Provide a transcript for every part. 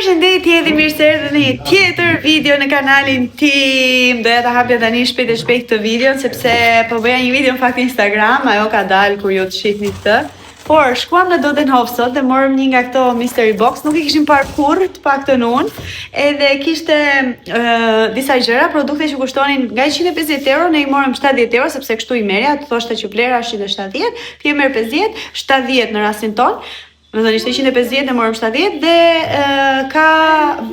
Përshëndetje dhe mirë se erdhët në një tjetër video në kanalin tim. Doja ta hapja tani shpejt e shpejt këtë videon sepse po bëja një video në fakt Instagram, ajo ka dalë kur ju të shihni këtë. Por shkuam në Dodenhof sot dhe morëm një nga këto mystery box, nuk e kishim parë kurrë, të paktën unë. Edhe kishte uh, disa gjëra, produkte që kushtonin nga 150 euro, ne i morëm 70 euro sepse kështu i merrja, të thoshte që vlera është 170, ti e merr 50, 70 në rastin tonë. Domethënë ishte 150 ne morëm 70 dhe e, ka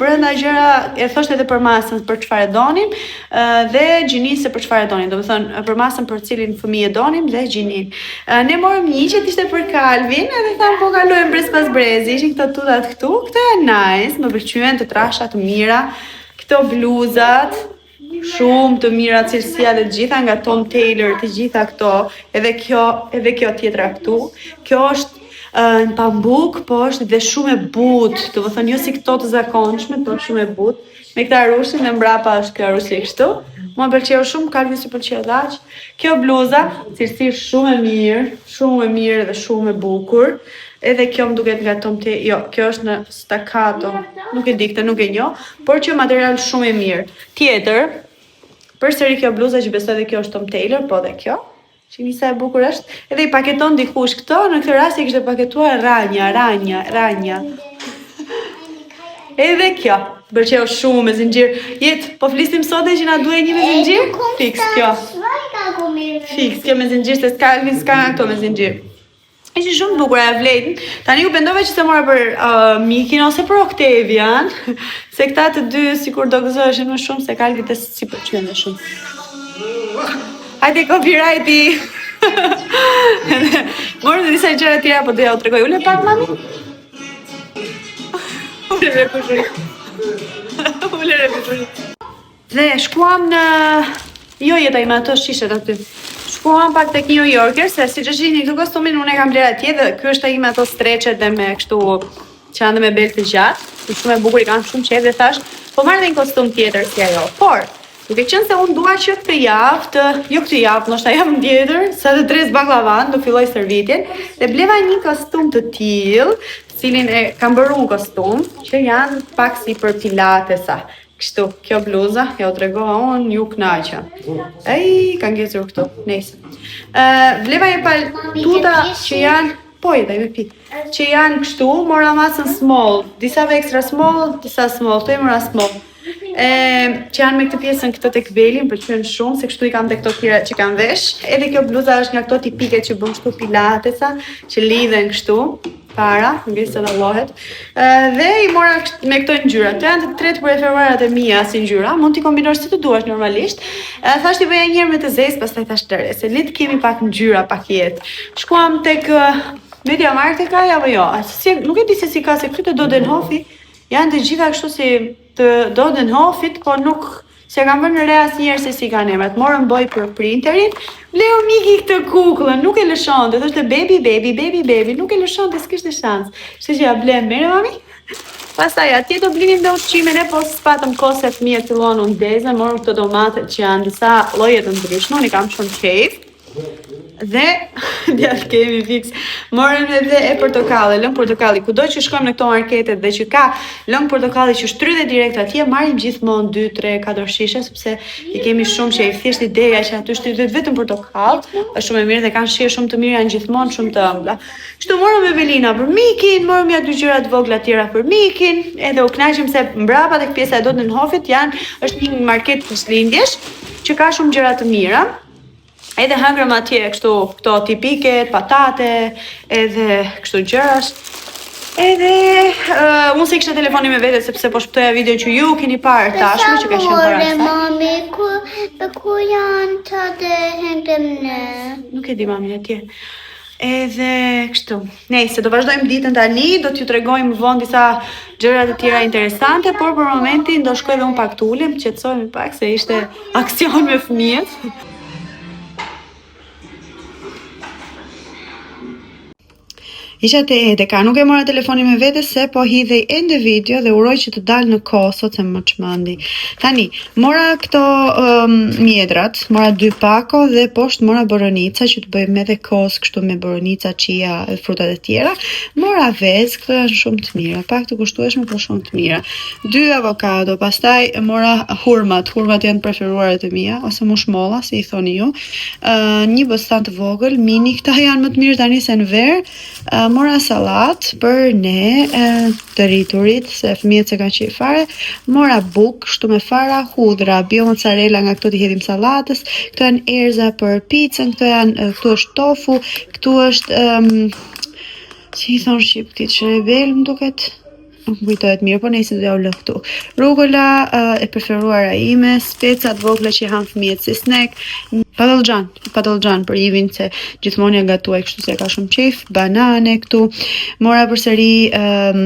brenda gjëra e thoshte edhe për masën për çfarë e donim e, dhe gjininë se për çfarë e donim. Domethënë për masën për cilin fëmijë e donim dhe gjininë. E, ne morëm një që ishte për Kalvin edhe thamë po kalojmë brez pas brezi. Ishin këto tutat këtu, këto janë nice, më pëlqyen të trasha të mira. Këto bluzat Shumë të mira cilësia dhe të gjitha nga Tom Tailor, të gjitha këto, edhe kjo, edhe kjo tjetra këtu. Kjo është uh, në pambuk, po është dhe shumë e butë, domethënë jo si këto të zakonshme, po shumë e butë. Me këtë arushin dhe mbrapa është kjo arushi kështu. Mua më pëlqeu shumë, Kalvin s'i pëlqeu dhe aq. Kjo bluza, cilësi shumë e mirë, shumë e mirë dhe shumë e bukur. Edhe kjo më duket nga Tom Tailor, jo, kjo është në Staccato, nuk e di këtë, nuk e njoh, por që material shumë i mirë. Tjetër, përsëri kjo bluza që besoj edhe kjo është Tom Tailor, po dhe kjo. Shihni sa e bukur është. Edhe i paketon dikush këto, në këtë rast e kishte paketuar Ranja, Ranja, Ranja. Edhe kjo, pëlqeu shumë me zinxhir. Jet, po flisnim sot e që na duhej një me zinxhir? Fiks kjo. Fiks kjo me zinxhir se s'ka Alvin s'ka këto me zinxhir. Ishin shumë të bukura e vlejnë. Tani u pendova që s'e mora për uh, Mikin ose për Octavian, se këta të dy sikur do gëzoheshin më shumë se Kalvit e s'i pëlqyen më shumë. Hajde copyrighti. Morëm dhe disa gjëra tjera, po do ja u tregoj. Ule pak mami. Ule re kushuri. Ule re kushuri. Dhe shkuam në Jo jeta ime ato shishet aty. Shkuam pak tek New Yorker se siç e shihni këtë kostumin unë e kam blerë atje dhe ky është ai me ato streçet dhe me kështu që janë dhe me bel të gjatë. Është shumë e bukur, i kam shumë qejf dhe thash, po marr edhe një kostum tjetër si ajo. Por, duke qenë se unë dua që këtë javë të, jo këtë javë, ndoshta javën tjetër, sa të dres bakllavan, do filloj stërvitjen dhe bleva një kostum të tillë, të cilin e kam bërë unë kostum, që janë pak si për pilatesa. Kështu, kjo bluza, ja u tregova unë, ju knaqa. Ej, ka ngecur këtu, nejse. Uh, bleva një palë tuta që janë, po i dhe, me pi, që janë kështu, mora masën small, disave extra small, disa small, këto i mora small. E, që janë me këtë pjesën këtë tek beli, më pëlqyen shumë, se kështu i kam dhe këto tjera që kam vesh. Edhe kjo bluza është nga këto tipike që bën kështu pilatesa, që lidhen kështu para, nuk se dallohet. Dhe i mora me këto ngjyra. Këto janë të tre të preferuarat e mia si ngjyra, mund t'i kombinosh si të duash normalisht. Thash t'i bëja një herë me të zezë, pastaj thash lëre, se le të kemi pak ngjyra, pak jetë. Shkuam tek Media Markt e ka apo jo? Si, nuk e di se si ka se këtu te Dodenhofi janë të gjitha kështu si të Dodenhofit, po nuk S'e kam vënë re asnjëherë se si kanë emrat. Morëm bojë për printerin. Bleu Miki këtë kukullën, nuk e lëshonte, thoshte baby baby baby baby, nuk e lëshonte, s'kishte shans. Kështu që ja blem, merre mami. Pastaj atje do blinim dhe ushqime, ne po s'patëm kohë se fëmijët filluan u ndezën, morëm këto domatet që janë disa lloje të ndryshme, unë i kam shumë qejf. Dhe djalë kemi fiks. Morëm edhe e portokalli, lëng portokalli. Kudo që shkojmë në këto marketet dhe që ka lëng portokalli që shtrydhet direkt atje, marrim gjithmonë 2, 3, 4 shishe sepse i kemi shumë qejf. Thjesht ideja që aty shtrydhet vetëm portokall, është shumë e mirë dhe kanë shije shumë të mirë, janë gjithmonë shumë të ëmbla. Kështu morëm Evelina për Mikin, morëm ja dy gjëra të vogla tjera për Mikin, edhe u kënaqëm se mbrapa tek pjesa e Dodenhofit janë është një market lindjesh që ka shumë gjëra të mira. Edhe hëngrëm atje kështu këto tipike, patate, edhe kështu gjërash. Edhe uh, unë s'e kisha telefonin me vete sepse po shpëtoja video që ju keni parë tashmë që ka qenë para kësaj. Mami, ku ku janë të dhe hëngrëm ne? Nuk e di mami atje. Edhe kështu. Nejse, do vazhdojmë ditën tani, do t'ju tregojmë vonë disa gjëra të tjera interesante, por për momentin do shkoj dhe unë pak të ulem, qetësohemi pak se ishte aksion me fëmijët. Isha te Edeka, nuk e mora telefonin me vete se po hidhej ende video dhe uroj që të dalë në kohë sot se më çmendi. Tani, mora këto um, mjedrat, mora dy pako dhe poshtë mora boronica që të bëjmë edhe kos kështu me boronica, chia dhe frutat e tjera. Mora vezë, këto janë shumë të mira, pak të kushtueshme, por shumë të mira. Dy avokado, pastaj mora hurmat, hurmat janë të preferuarat e mia, ose mushmolla, si i thoni ju. Uh, një bostan të vogël, mini, këta janë më të mirë tani se në verë. Uh, mora sallatë për ne uh, të rriturit, se fëmijët s'e kanë qejf fare. Mora bukë, kështu me fara, hudhra, bio mozzarella nga këto t'i hedhim sallatës. Këto janë erëza për picën, këto janë, këtu është tofu, këtu është um, si i thonë shqip këtij, sherebel më duket. Nuk më kujtohet mirë, po nejse do ja u lë këtu. Rugola e preferuara ime, speca të vogla që i han fëmijët si snack, patëllxhan, patëllxhan për Ivin se gjithmonë ja gatuaj kështu se e ka shumë qejf, banane këtu. Mora përsëri um,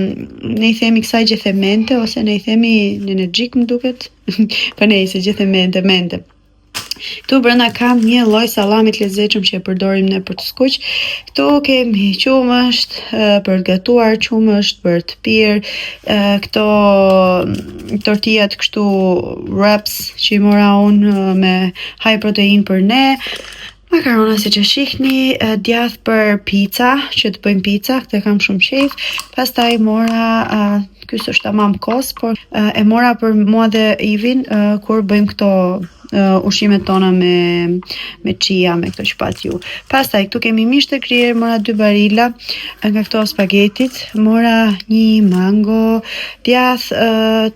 ne i themi kësaj gjethe mente ose ne i themi nenexhik më duket. po nejse gjethe mente, mente. Këtu brenda kam një lloj sallami të lezetshëm që e përdorim ne për të skuq. Këtu kemi qumësht për të gatuar, qumësht për të pirë, këto mm, tortillat kështu wraps që i mora unë me high protein për ne. Makarona siç e shihni, djath për pica, që të bëjmë pica, këtë e kam shumë qejf. Pastaj mora, ky s'është tamam kos, por e mora për mua dhe Ivin kur bëjmë këto ushqimet tona me me chia, me këto që patë ju. Pastaj këtu kemi mish të grirë, mora dy barila nga këto spagetit, mora një mango, djath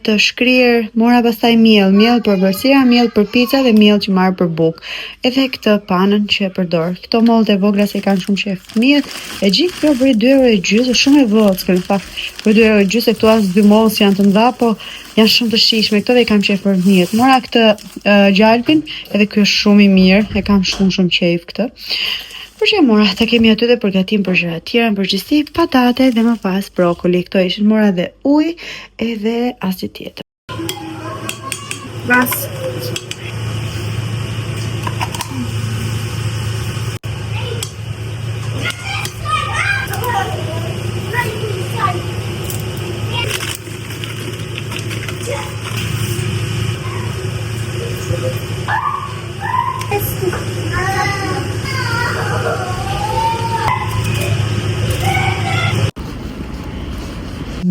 të shkrirë, mora pastaj miell, miell për ëmbëlsira, miell për pica dhe miell që marr për bukë. Edhe këtë panën që e përdor. Këto mollët e vogla se i kanë shumë qejf fëmijët. E gjithë kjo bëri 2 euro e gjysmë, shumë e vogël në fakt. Për 2 euro e gjysmë këtu as dy mollë janë të mëdha, po janë shumë të shijshme këto dhe i kam qejf për fëmijët. Mora këtë uh, gjalpin, edhe ky është shumë i mirë, e kam shumë shumë qejf këtë. Por që e mora, ta kemi aty dhe për gatim për gjëra të tjera, në përgjithësi patate dhe më pas brokoli. Këto ishin mora dhe ujë edhe asgjë tjetër. Was?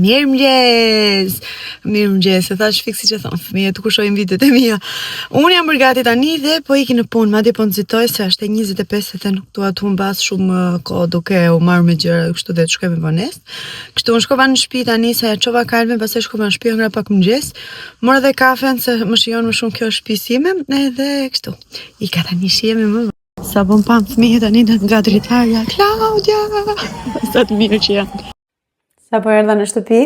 Mirëmëngjes! Mirëmëngjes, e thashë fiks siç e thonë fëmijët kur shohin videot e mia. Unë jam bërë gati tani dhe po iki në punë, madje po nxitoj se është e 25 dhe nuk dua të humbas shumë uh, kohë duke u marrë me gjëra kështu dhe të shkoj me vonesë. Kështu unë shkova në shtëpi tani se e çova Kalvin, pastaj shkova në shtëpi hëngra pak mëngjes. Mora dhe kafen se më shijon më shumë kjo shtëpi sime edhe kështu. Ika tani shihemi më vonë. Sapo më panë fëmijët tani nga dritarja, Klaudia! Sa të mirë që janë. Sapo erdha në shtëpi,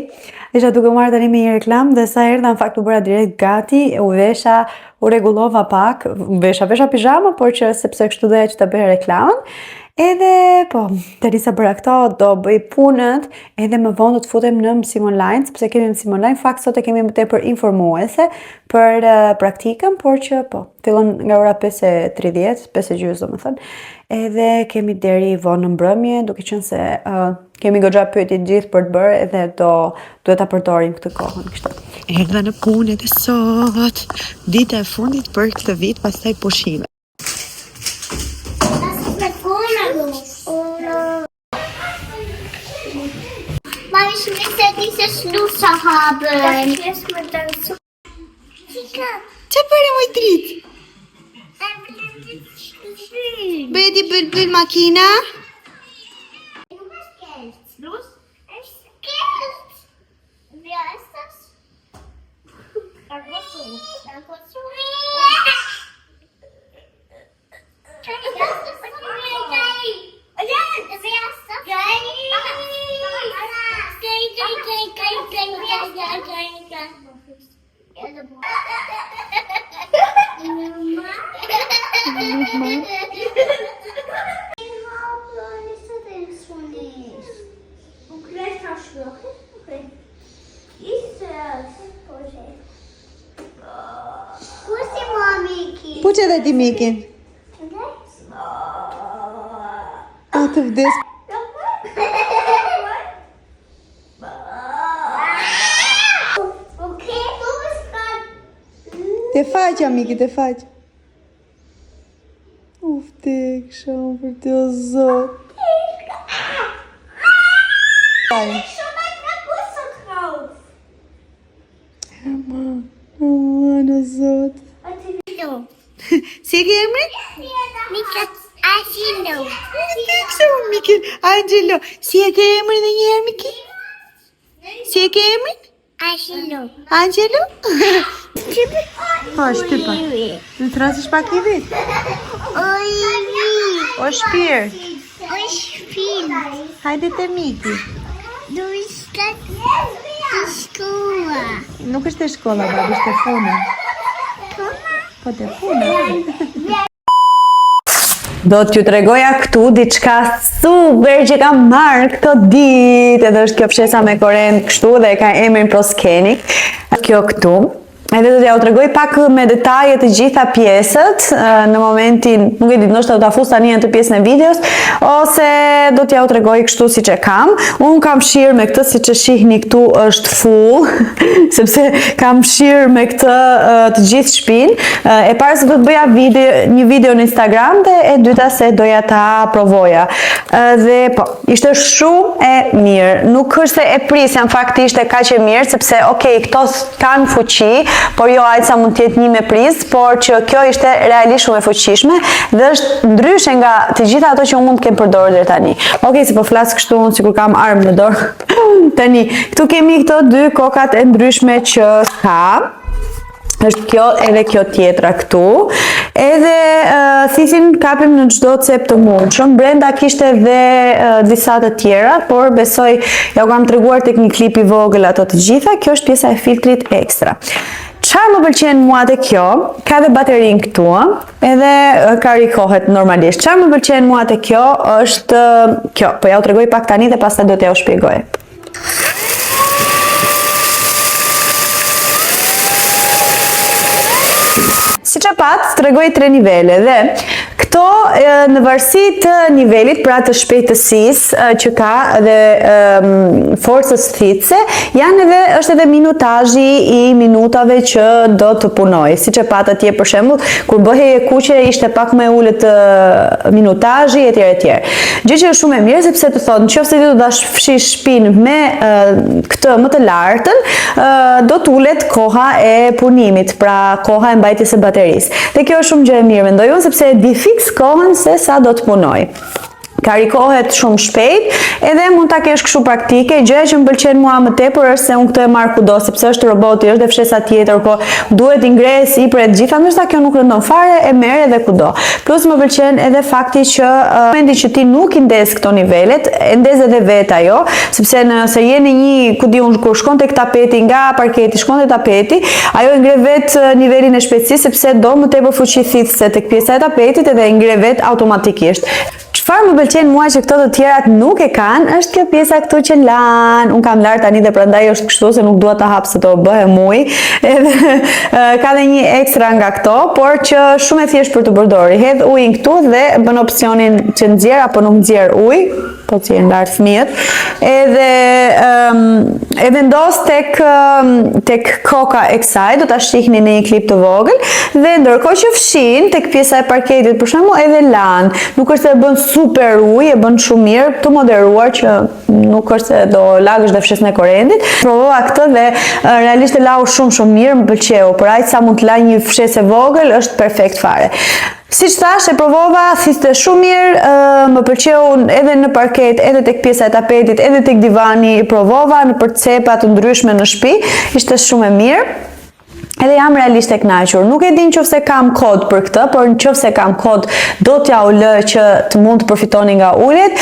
isha duke marrë tani me një reklamë dhe sa erdha në fakt u bëra direkt gati, u vesha, u rregullova pak, u vesha, vesha pizhama, por që sepse kështu doja që ta bëja reklamën. Edhe po, derisa bëra këto, do bëj punët, edhe më vonë do të futem në mësim online, sepse kemi mësim online, fakt sot e kemi më tepër informuese për eh, praktikën, por që po, fillon nga ora 5:30, 5:30 domethënë. Edhe kemi deri vonë në mbrëmje, duke qenë se uh, Kemi goxha pyetje gjithë për të bërë edhe do duhet ta përdorim këtë kohën kështu. Erdha në punë edhe sot, dita e fundit për këtë vit, pastaj pushime. Mami, ich möchte diese Schlüssel haben. Ça bëre moj dritë? Bëje ti bël bël makina? Puqe edhe ti Mikin. A të vdes. Te faqja, Miki, te faqja. U vdeksha unë për ty o zot. Aman, aman o zot. Si e ke emrin? Mika Angelo. Vdeksha unë, Miki. Angelo. Si e ke emrin dhe një herë, Miki? Si e ke emrin? Angelo. Angelo? Po, shtypa. Në të pak i vit. Oj, O shpirt. Oj, shpirt. Hajde te Miki. Du ishte të shkolla. Nuk është e shkolla, babi, është e puna. Po te puna. Do t'ju tregoja këtu diçka super që kam marrë këto ditë, edhe është kjo fshesa me korrent kështu dhe e ka emrin Proscenic. Kjo këtu. Edhe do t'jua tregoj pak me detaje të gjitha pjesët në momentin, nuk e di, ndoshta do ta fus tani në të pjesën e videos ose do t'jua tregoj kështu siç e kam. Unë kam fshirë me këtë siç e shihni këtu është full, sepse kam fshirë me këtë të gjithë shtëpinë. E para se do të bëja video, një video në Instagram dhe e dyta se doja ta provoja. Dhe po, ishte shumë e mirë. Nuk është se e prisja, në fakt ishte kaq e mirë sepse okay, këto kanë fuqi, por jo aq sa mund të jetë një me prizë, por që kjo ishte realisht shumë e fuqishme dhe është ndryshe nga të gjitha ato që unë mund të kem përdorur deri tani. Okej, se po flas kështu unë sikur kam armë në dorë. Tani, këtu kemi këto dy kokat e ndryshme që ka është kjo edhe kjo tjetra këtu. Edhe uh, thithin kapim në çdo cep të mundshëm. Brenda kishte dhe uh, disa të tjera, por besoj ja u kam treguar tek një klip i vogël ato të gjitha. Kjo është pjesa e filtrit ekstra. Çfarë më pëlqen mua te kjo? Ka dhe baterin këtu, ë, edhe karikohet normalisht. Çfarë më pëlqen mua te kjo është kjo. Po ja u tregoj pak tani dhe pastaj do t'ja u shpjegoj. Siç e patë, tregoj tre nivele dhe këto në varësi të nivelit, pra të shpejtësisë që ka dhe forcës thithëse, janë edhe është edhe minutazhi i minutave që do të punoj. Siç e patë atje për shembull, kur bëhej e kuqe ishte pak më e ulët minutazhi etj etj. Gjë që është shumë e mirë sepse të thotë, nëse ti do ta fshish shpinë me këtë më të lartën, do të ulet koha e punimit, pra koha e mbajtjes së baterisë. Dhe kjo është shumë gjë e mirë, mendoj unë, sepse e di fiks kohën se sa do të punoj. Karikohet shumë shpejt, edhe mund ta kesh kështu praktike. Gjëja që më pëlqen mua më tepër është se unë këtë e marr kudo, sepse është roboti, është dhe fshesa tjetër, po duhet i ngre sipër e të gjitha, ndërsa kjo nuk rëndon fare, e merr edhe kudo. Plus më pëlqen edhe fakti që në momentin që ti nuk i ndez këto nivelet, e ndez edhe vetë ajo, sepse nëse je në një, ku di unë, kur shkon tek tapeti nga parketi, shkon te tapeti, ajo e ngre vetë nivelin e shpejtësisë sepse do më tepër fuqi thithëse tek pjesa e tapetit edhe e ngre vetë automatikisht. Çfarë më pëlqen mua që këto të tjerat nuk e kanë, është kjo pjesa këtu që lan. Unë kam larë tani dhe prandaj është kështu se nuk dua ta hap se do bëhem ujë. Edhe ka dhe një ekstra nga këto, por që shumë e thjeshtë për të përdorur. Hedh ujin këtu dhe bën opsionin që nxjerr apo nuk nxjerr ujë, po të jenë lart fëmijët. Edhe um, e vendos tek tek koka e kësaj, do ta shihni në një klip të vogël dhe ndërkohë që fshin tek pjesa e parketit për shembull edhe lan. Nuk është se e bën super ujë, e bën shumë mirë, të moderuar që nuk është se do lagësh dhe fshesën e korentit. Provova këtë dhe realisht e lau shumë shumë mirë, më pëlqeu. Për aq sa mund të laj një fshesë e vogël, është perfekt fare. Siç thash, e provova, thithte shumë mirë, më pëlqeu edhe në parket, edhe tek pjesa e tapetit, edhe tek divani, i provova nëpër cepa të ndryshme në shtëpi, ishte shumë e mirë. Edhe jam realisht e kënaqur. Nuk e di nëse kam kod për këtë, por nëse kam kod do t'ja u lë që të mund të përfitoni nga uljet.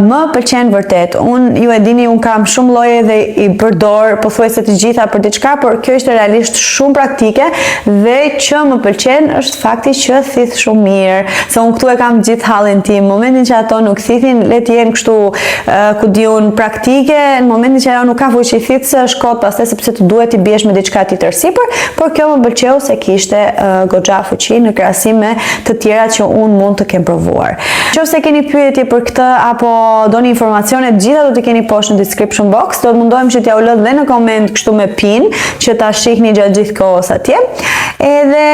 Më pëlqen vërtet. Unë ju e dini, unë kam shumë lloje dhe i përdor pothuajse të gjitha për diçka, por kjo ishte realisht shumë praktike dhe që më pëlqen është fakti që thith shumë mirë. Se unë këtu e kam gjithë hallin tim. Momentin që ato nuk thithin, le të jenë kështu ku di unë praktike, në momentin që ajo nuk ka fuqi thithëse është kot pastaj sepse të duhet t'i biesh me diçka tjetër sipër. por kjo më pëlqeu se kishte uh, goxha fuqi në krahasim me të tjera që unë mund të kem provuar. Qoftë se keni pyetje për këtë apo doni informacione, të gjitha do t'i keni poshtë në description box. Do të mundohem që t'ja u lë dhe në koment kështu me pin, që ta shihni gjatë gjithë kohës atje. Edhe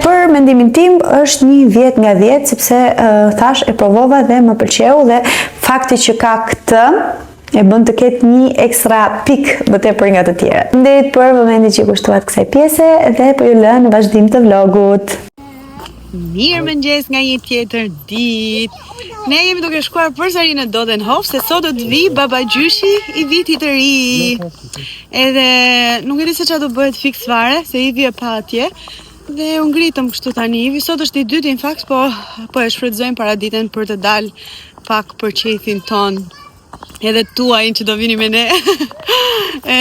për mendimin tim është një 10 nga 10 sepse uh, thash e provova dhe më pëlqeu dhe fakti që ka këtë e bën të ketë një ekstra pikë më tepër nga të tjerët. Faleminderit për vëmendjen që i kushtuat kësaj pjese dhe po ju lë në vazhdim të vlogut. Mirëmëngjes nga një tjetër ditë. Ne jemi duke shkuar përsëri në Dodenhof se sot do të vijë babagjyshi i vitit të ri. Edhe nuk e di se çfarë do bëhet fiks fare, se Ivi e pa atje. Dhe u ngritëm kështu tani. Ivi sot është i dyti në fakt, po po e shfrytëzojmë paraditen për të dalë pak për qejfin tonë edhe tuajin që do vini me ne. e,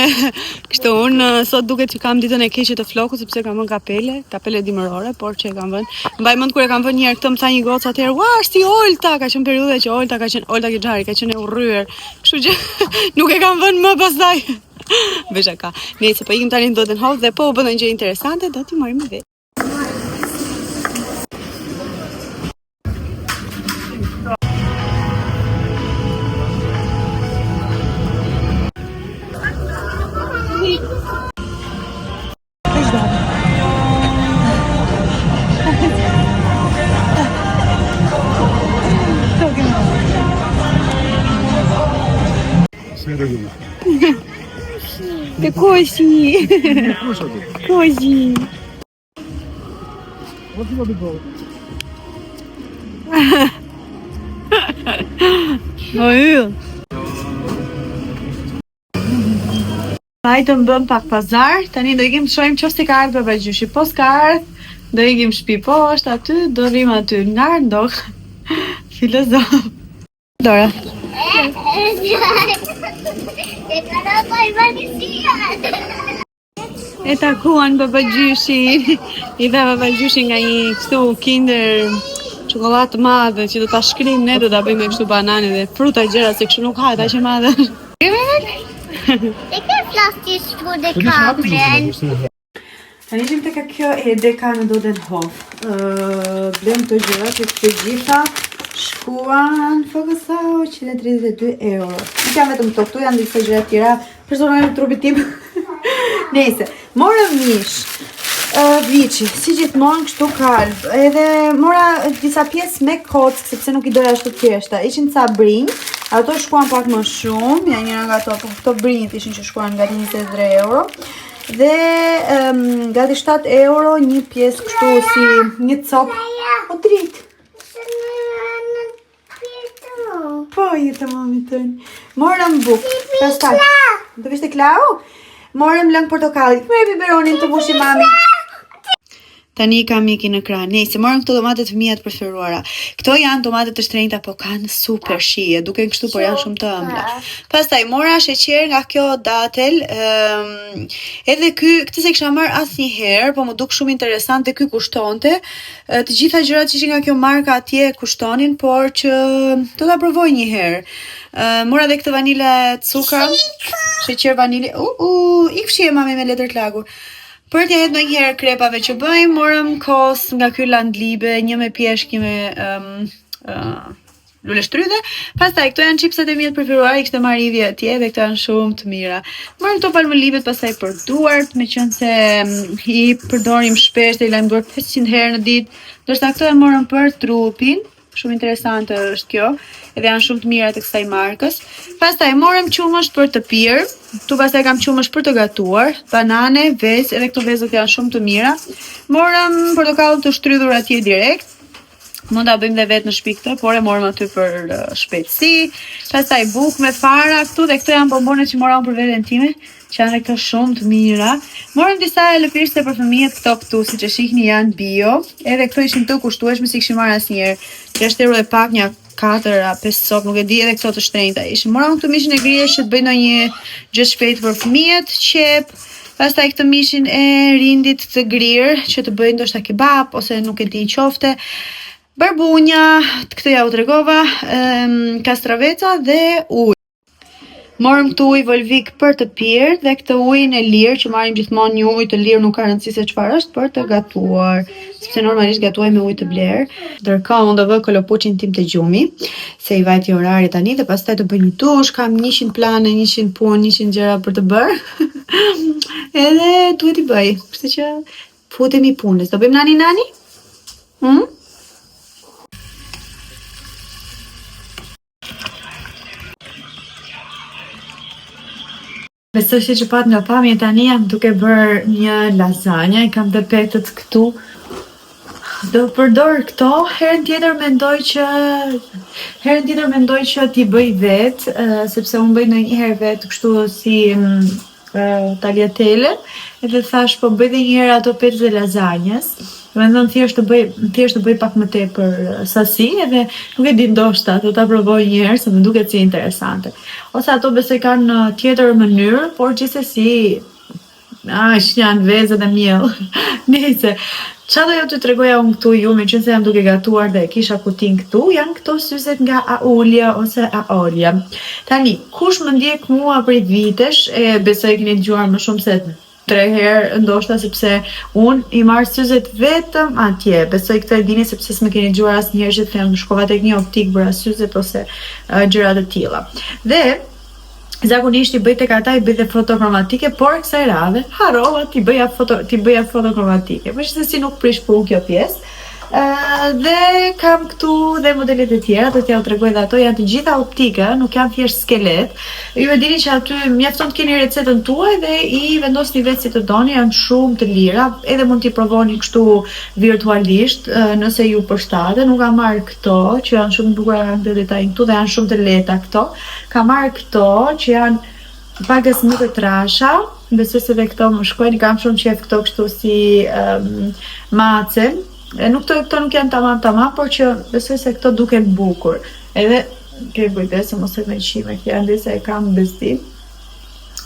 kështu unë sot duket që kam ditën e keqe të flokut sepse kam vënë kapele, kapele dimërore, por që e kam vënë. Mbaj mend kur e kam vënë një herë këtë më tha një gocë atëherë, "Ua, është si Olta, ka qenë periudha që Olta ka qenë Olta Gixhari, ka qenë e urryer." Kështu që nuk e kam vënë më pastaj. Bëj shaka. Nejse po ikim tani në Dodenhof dhe po u bë ndonjë gjë interesante, do t'i marrim me vete. Te koshi. Koshi. O yll. Vajtëm bëm pak pazar, tani do ikim të shohim qoftë se ka ardhur babagjyshi. Po s'ka ardhur, do ikim shtëpi. Po është aty, do rrim aty. Nga ndok. Filozof. Dora. E takuan babagjyshi. I dha babagjyshi nga një kështu kinder çokollatë të madhe që do ta shkrijmë ne do ta bëjmë kështu banane dhe fruta gjëra se kështu nuk hahet aq e madhe. E ke plastik shku dhe kaprën. Tani ishim tek kjo Edeka në Dodenhof. Uh, blem këto gjëra që të gjitha shkuan fokësau 132 euro. Nuk janë vetëm këto, këtu janë disa gjëra tjera personale të trupit tim. Nejse, morëm mish. Uh, viçi, si gjithmonë kështu kalb. Edhe mora disa pjesë me kockë, sepse nuk i doja ashtu të thjeshta. Ishin ca brinj, ato shkuan pak më shumë, ja njëra nga ato, po këto brinjët ishin që shkuan gati 23 euro. Dhe um, gati 7 euro një pjesë kështu si një copë. O dritë. Po, jetë mami tënë. Morëm bukë. Pastaj. Do vishte Klau? Morëm lëng portokalli. Merr biberonin të mbushi mami. Tani kam Miki në krah. Nejse, morëm këto domate të mia të preferuara. Këto janë domate të shtrenjta, po kanë super shije. Duken kështu, por janë shumë të ëmbla. Pastaj mora sheqer nga kjo datel, ëm edhe ky, këtë s'e kisha marr asnjëherë, po më duk shumë interesant dhe ky kushtonte. Të gjitha gjërat që ishin nga kjo marka atje kushtonin, por që do ta provoj një herë. Mora dhe këtë vanile cukra, sheqer vanile. U u, ik fshije mami me letër të lagur. Për t'ia hedh ndonjëherë krepave që bëjmë, morëm kos nga ky Landliebe, një me pjeshkë, një me um, uh, luleshtrydhe. Pastaj këto janë çipsat e mia të preferuara, i kishte marrë Ivi atje dhe këto janë shumë të mira. Morëm këto palmolivet pastaj për duart, meqenëse i përdorim shpesh dhe i lajmë duart 500 herë në ditë, ndërsa këto e morëm për trupin. Shumë interesante është kjo, edhe janë shumë të mira të kësaj markës. Pastaj morëm qumësht për të pirë, këtu pastaj kam qumësht për të gatuar, banane, vezë, edhe këto vezët janë shumë të mira. Morëm portokall të shtrydhur atje direkt. Mund ta bëjmë dhe vetë në shtëpi këtë, por e morëm aty për uh, shpejtësi. Pastaj bukë me fara këtu dhe këto janë bombonet që mora unë për veten time, që janë dhe këto shumë të mira. Morëm disa lëpirëse për fëmijët këto këtu, siç e shihni janë bio. Edhe këto ishin të kushtueshme, s'i kishim marrë asnjëherë. 6 euro e pak, një 4 a 5 copë, nuk e di, edhe këto të shtrenjta ishin. Mora unë këtë mishin e grirë që të bëj ndonjë gjë shpejt për fëmijët, qepë, pastaj këtë mishin e rindit të grirë që të bëj ndoshta kebab ose nuk e di qofte. Barbunja, këtë ja u tregova, um, kastraveca dhe ujë. Morëm këtu ujë Volvic për të pirë dhe këtë ujin e lirë që marrim gjithmonë një ujë të lirë nuk ka rëndësi se çfarë është për të gatuar, sepse normalisht gatuaj me ujë të blerë. Ndërkohë unë do vë kolopuçin tim te gjumi, se i vajti orari tani dhe pastaj do bëj një dush, kam 100 plane, 100 punë, 100 gjëra për të bërë. Edhe duhet i bëj. Kështu që futemi punës. Do bëjmë nani nani? Hm? Besoj se që patë nga pamje tani jam duke bërë një lasagna, i kam dhe petët këtu. Do përdor këto, herën tjetër mendoj që herën tjetër mendoj që t'i bëj vetë, sepse unë bëj ndonjëherë vetë kështu si mm, tagliatelle, edhe thash po bëj dhe një herë ato petët e lasagnas. Domethënë thjesht të bëj thjesht të bëj pak më tepër sasi edhe nuk e di ndoshta do ta provoj një herë se më duket si interesante. Ose ato besoj kanë tjetër mënyrë, por gjithsesi aq janë vezë dhe miell. Nëse Ça doja t'ju tregoja unë këtu ju, meqenëse jam duke gatuar dhe e kisha kutin këtu, janë këto syzet nga Aolia ose Aolia. Tani, kush më ndjek mua prej vitesh, e besoj e keni dëgjuar më shumë se tre herë ndoshta sepse unë i marr syzet vetëm atje. Besoj këtë e dini sepse s'më keni dëgjuar asnjëherë që them shkova tek një optik bëra syzet ose uh, gjëra të tilla. Dhe zakonisht i bëj tek ata i bëj dhe fotokromatike, por kësaj radhe harrova t'i bëja foto t'i bëja fotokromatike. Po gjithsesi nuk prish punë kjo pjesë. Uh, dhe kam këtu dhe modelet e tjera, do t'jua tregoj dhe ato, janë të gjitha optike, nuk janë thjesht skelet. Ju e dini që aty mjafton të keni recetën tuaj dhe i vendosni vetë si të doni, janë shumë të lira, edhe mund t'i provoni kështu virtualisht, nëse ju përshtaten. Unë kam marrë këto që janë shumë të bukura, kanë këtë detajin këtu dhe janë shumë të lehta këto. Kam marrë këto që janë pakës më të trasha, besoj se dhe këto më shkojnë, kam shumë qejf këto kështu si um, mace. E nuk këto, këto nuk janë tamam tamam, por që besoj se këto duken bukur. Edhe ke kujdes se mos e me qime, kjo janë se e kam bezdi.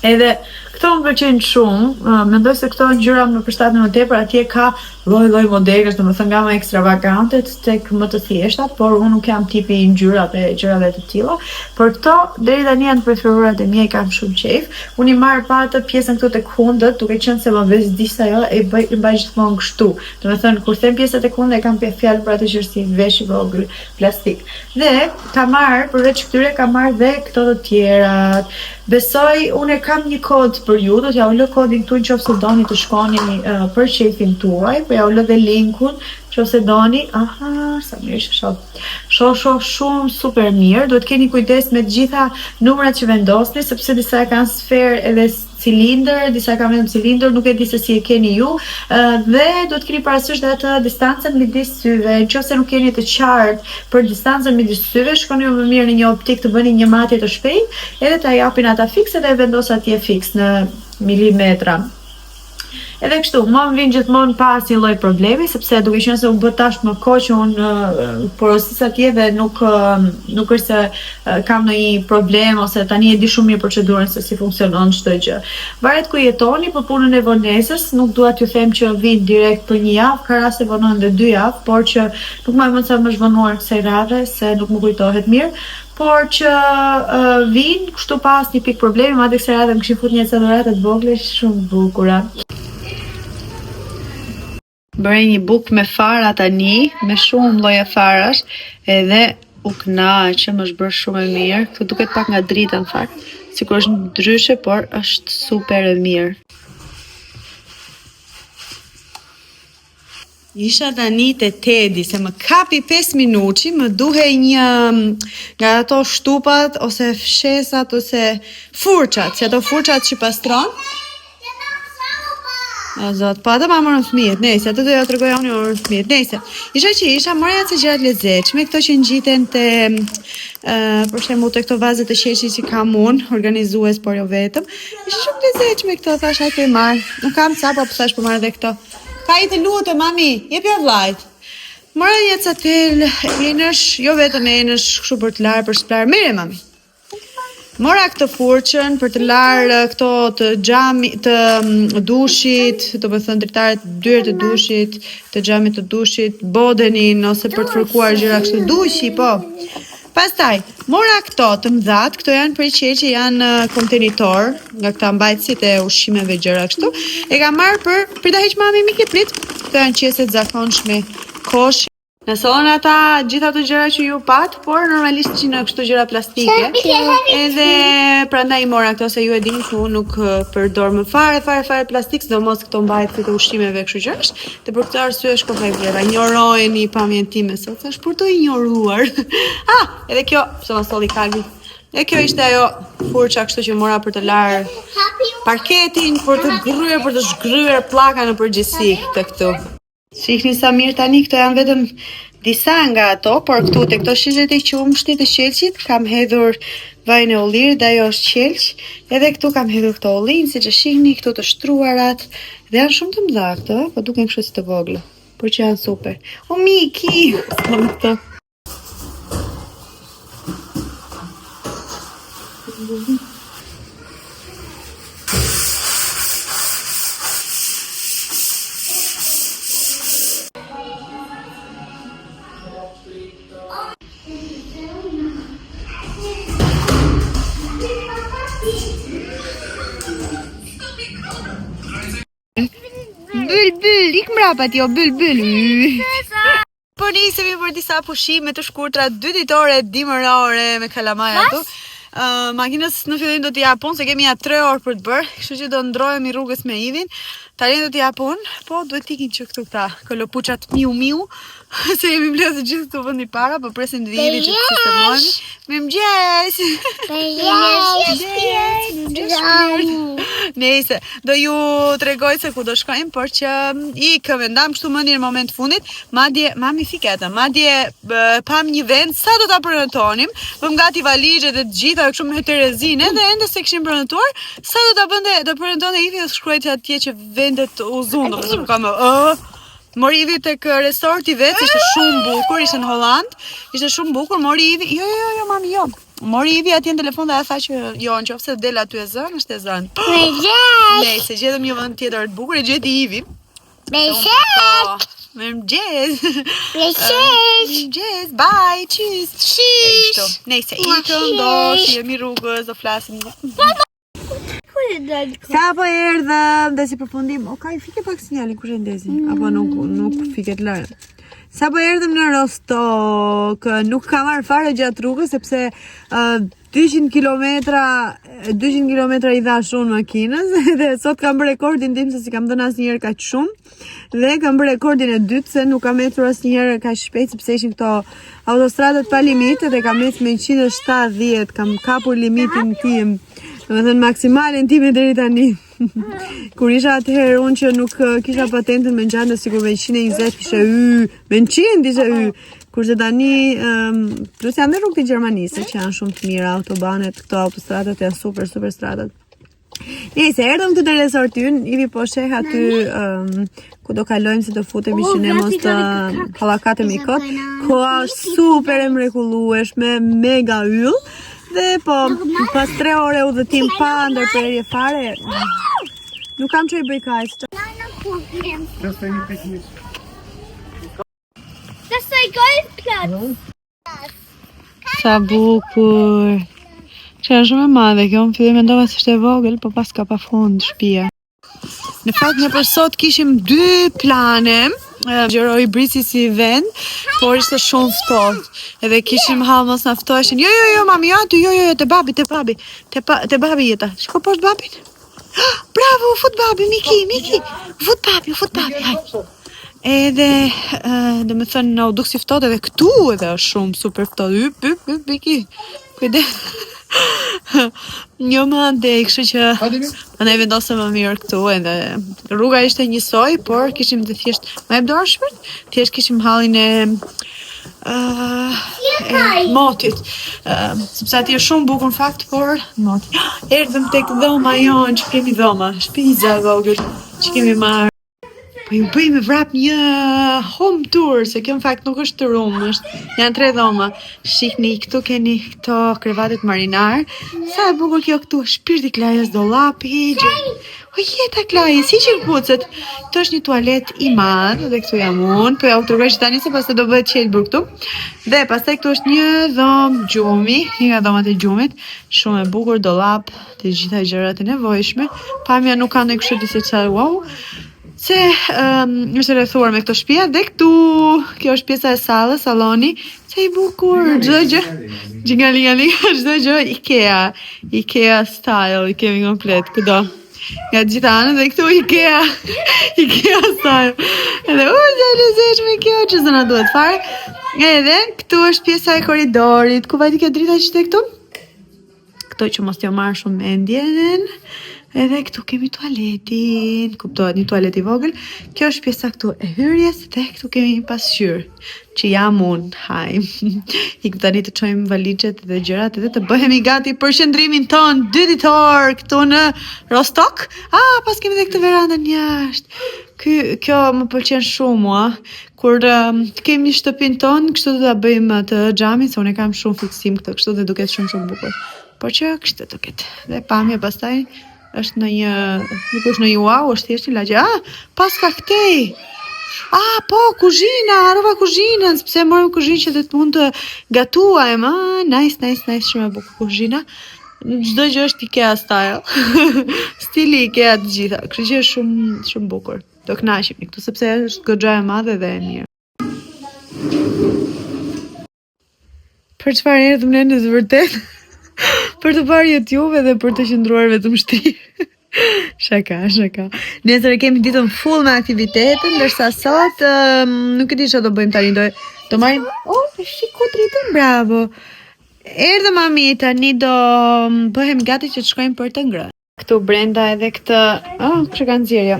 Edhe këto më pëlqejnë shumë, mendoj se këto ngjyra më përshtaten më tepër, atje ka lloj-lloj modelesh, domethënë nga më ekstravagantet tek më të thjeshtat, por unë nuk jam tipi i ngjyrave e gjërave të tilla. Por këto deri tani janë të preferuarat e mia, i kam shumë qejf. Unë i marr pa atë pjesën këtu tek hundët, duke qenë se më bezdis ajo, e bëj i mbaj gjithmonë kështu. Domethënë kur them pjesa tek hundët e kam fjalën për atë që është si vesh i vogël plastik. Dhe kam marrë, përveç këtyre kam marrë dhe këto të tjerat. Besoj unë e kam një kod për ju, do t'jua lë kodin këtu nëse doni të shkoni uh, për qejfin tuaj, po jua lë dhe linkun nëse doni. Aha, sa mirë që shoh. Shoh shoh shumë super mirë. Duhet keni kujdes me të gjitha numrat që vendosni, sepse disa e kanë sferë edhe cilindër, disa kanë vetëm cilindër, nuk e di se si e keni ju, dhe duhet keni parasysh dhe atë distancën midis syve. Nëse nuk jeni të qartë për distancën midis syve, shkoni më mirë në një optik të bëni një matje të shpejtë, edhe ta japin ata fiks edhe e vendos atje fiks në milimetra. Edhe kështu, mua më vijnë gjithmonë pa asnjë lloj problemi, sepse duke qenë se u bë tashmë kohë që unë porosis atje dhe nuk nuk është se kam ndonjë problem ose tani e di shumë mirë procedurën se si funksionon çdo gjë. Varet ku jetoni për punën e vonesës, nuk dua t'ju them që vijnë direkt për një javë, ka raste vonohen dhe dy javë, por që nuk mbaj mend sa më është vonuar kësaj radhe se nuk më kujtohet mirë, por që uh, vijnë kështu pa asnjë pikë problemi, madje kësaj radhe më kishin fut një ca dhurata të vogla shumë të bukura. Bëra një bukë me fara tani, me shumë lloje farash, edhe u kënaqëm, është bërë shumë e mirë. Këtu duket pak nga drita në fakt, sikur është ndryshe, por është super e mirë. Isha tani te Tedi, se më kapi 5 minuçi, më duhej një nga ato shtupat ose fshesat ose furçat, si ato furçat që pastron. O zot, po atë ma morën fëmijët, nejse, atë do ja tregoja unë morën fëmijët, nejse. Isha që isha, mora ca gjëra të lezetshme, këto që ngjiten te, uh, për shembull te këto vazet e qelqit që kam unë, organizues, por jo vetëm. Ishin shumë të lezetshme këto, thash hajde i marr. Nuk kam ca, po thash po marr edhe këto. Ka i të lutem, mami, jepja vllait. Mora një ca tel enësh, jo vetëm enësh, kështu për të larë, për shplarë. Merre, mami. Mora këtë furçën për të larë këto të xhami, të mm, dushit, domethënë dritaret, dyert e dushit, të xhamit të dushit, bodenin ose për të fërkuar gjëra kështu dushi, po. Pastaj, mora këto të mëdhat, këto janë prej qelqi, janë kontenitor nga këta mbajtësit e ushqimeve gjëra kështu. E kam marrë për, prit ta heq mami Miki prit. Këto janë qese të zakonshme koshi. Na sollën ata gjithë ato gjëra që ju pat, por normalisht ishin në kështu gjëra plastike. Edhe prandaj i mora këto se ju e dini që unë nuk përdor më fare fare fare plastik, sidomos këto mbajtësit e ushqimeve kështu gjërash. Dhe për këtë arsye shkova i bleva. Injorojeni pamjen time sot, se është për të injoruar. ah, edhe kjo, pse ma solli Kalvi. E kjo ishte ajo furça kështu që mora për të larë parketin, për të gryer, për të zhgryer pllaka në përgjithësi të këtu. Shihni sa mirë tani, këto janë vetëm disa nga ato, por këtu te këto shishet e qumështit të qelqit kam hedhur vajin e ullirit dhe ajo është qelq. Edhe këtu kam hedhur këto ullinj, siç e shihni, këtu të shtruarat dhe janë shumë të mëdha këto, po duken kështu si të vogla, por që janë super. O Miki, s'ka me këto. Byl, byl, ik mbrapa ti, o byl, byl. Po nisemi për disa pushime të shkurtra dy ditore dimërore me kalamaj atu. Uh, makinës në fillim do t'i jap unë, se kemi ja 3 orë për të bërë, kështu që do ndrohemi rrugës me Ivin. Tani do t'i jap unë, po duhet t'ikin që këtu këta kolopuçat miu miu, se jemi mbledhur të gjithë këtu vendi para, po presim të vijë Ivi që të sistemohemi. Mirëmëngjes! Mirëmëngjes! Nejse, do ju tregoj se ku do shkojmë, por që mm, ikëm, e ndam kështu mendjen në moment të fundit, madje, mami fike atë, madje pam një vend, sa do ta prenotonim, bëm gati valixhet e të gjitha, kështu me Terezin, edhe ende s'e kishim prenotuar, sa do ta bënte, do prenotonte Ivi, do shkruajte atje që vendet u zunë, do të kam, ë, Mori Ivi tek resorti vetë, ishte shumë bukur, ishte në Holland, ishte shumë bukur, mori Ivi, jo, jo, jo, jo, mami, jo. Mori Ivi atje në telefon dhe ajo tha që jo, në qoftë se del aty e zënë, është e zënë. Mirëmëngjes! Nejse, gjetëm një vend tjetër të bukur, e gjeti Ivi. Mirëmëngjes! Mirëmëngjes! Mirëmëngjes! Mirëmëngjes, bye, tschüss! Tschüss! Nejse, ikëm, do shihemi rrugës, do flasim. Sa po erdhëm dhe si përfundim, o ka i fike pak sinjalin kush e ndezi, apo nuk nuk fiket lëre. Sa po erdhëm në Rostock, nuk ka marrë fare gjatë rrugës sepse uh, 200 kilometra 200 kilometra i dhash unë makinës dhe sot kam bërë rekordin tim se s'i kam dhënë asnjëherë kaq shumë dhe kam bërë rekordin e dytë se nuk kam ecur asnjëherë kaq shpejt sepse ishin këto autostradat pa limite dhe kam ecur me 170, kam kapur limitin tim, domethënë maksimalen time deri tani. Kur isha atëherë unë që nuk eh, kisha patentën më ngjante sikur me 120 ishe y, me 100 ishe y. Kurse tani um, plus janë dhe rrugët e Gjermanisë që janë shumë të mira, autobanet, këto autostradat janë super super stradat. Nejse, erdhëm këtu te resorti ynë, Ivi po sheh aty um, ku do kalojmë se do futemi që ne mos të hallakatemi kot. Koha është super e mrekullueshme, mega yll. Dhe po, pas 3 ore udhëtim pa ndërprerje fare, nuk kam ç'i bëj kaq. Das ist ein Golfplatz. Sa bukur. Që është shumë e madhe, kjo në fillim mendova se ishte e vogël, po paska pa fund shtëpia. Në fakt ne për sot kishim dy plane, Zgjeroi Brici si vend, por ishte shumë ftohtë. Edhe kishim hall mos na ftoheshin. Jo, jo, jo, mami, jo aty, jo, jo, jo, te babi, te babi. Te, pa, te babi jeta. Shko poshtë babit. Bravo, u fut babi, Miki, Miki. U fut babi, u fut babi, hajde. Edhe, domethënë, na u duk si ftohtë edhe këtu edhe është shumë super ftohtë. Yp, yp, yp, Miki. Kujdes. Jo më andej, kështu që ne vendosëm më mirë këtu edhe rruga ishte njësoj, por kishim të thjesht, më jep dorën shpejt, thjesht kishim hallin e uh, e motit. Uh, sepse atje është shumë bukur në fakt, por moti. Erdhëm tek dhoma jonë që kemi dhoma, shtëpiza e vogël që kemi marrë. Po ju bëj me vrap një home tour, se kjo në fakt nuk është room, është janë tre dhoma. Shihni, këtu keni këto krevatet marinar. Sa e bukur kjo këtu, shpirti Klajës, dollapi, gjë. O jeta Klajës, si që këpucët. Këtu është një tualet i madh dhe këtu jam unë, po ja u tregoj që tani se pastaj do bëhet qelbur këtu. Dhe pastaj këtu është një dhomë gjumi, një nga dhomat e gjumit, shumë e bukur, dollap, të gjitha gjërat e nevojshme. Pamja nuk ka ndonjë kështu disi çfarë wow. Se um, është rrethuar me këto shtëpia dhe këtu kjo është pjesa e sallës, salloni, sa i bukur, çdo gjë. Gjingalingaling, çdo gjë Ikea, Ikea style, i kemi komplet kudo. Nga të gjitha anët dhe këtu Ikea, Ikea style. Edhe u sa e lezetshme kjo, që s'na duhet fare. Edhe këtu është pjesa e korridorit. Ku vajti kjo drita që ishte këtu? Këto që mos t'jo marrë shumë mendjen. Edhe këtu kemi tualetin, kuptohet një tualet i vogël. Kjo është pjesa këtu e hyrjes dhe këtu kemi një pasqyrë që jam unë. Haj. Ikim tani të çojmë valixhet dhe gjërat edhe të bëhemi gati për qëndrimin ton dy ditor këtu në Rostock. Ah, pas kemi edhe këtë verandën jashtë. Ky kjo më pëlqen shumë mua. Kur um, të kemi shtëpinë tonë, kështu do ta bëjmë atë xhamin, se unë e kam shumë fiksim këtë, kështu dhe duket shumë shumë bukur. Por që kështu duket. Dhe pamja pastaj është në një, nuk është në një wow, është thjesht një lagje. Ah, paska këtej. Ah, po, kuzhina, harrova kuzhinën, sepse morëm kuzhinë që dhe të mund të gatuajmë. Ah, nice, nice, nice, shumë e bukur kuzhina. Çdo gjë është Ikea style. Stili Ikea të gjitha. Kështu që është shumë shumë bukur. Do kënaqemi këtu sepse është goxha e madhe dhe e mirë. Për çfarë erdhëm ne në të vërtetë? për të parë YouTube edhe për të qëndruar vetëm shtrirë. Shaka, shaka. Nesër e kemi ditën full me aktivitete, ndërsa sot um, nuk e di çfarë do bëjmë tani, do do marrim. Oh, shiko dritën, bravo. Erdhëm mami, tani do mm, bëhem gati që të shkojmë për të ngrënë. Këtu brenda edhe këtë, oh, që ka nxjerrë.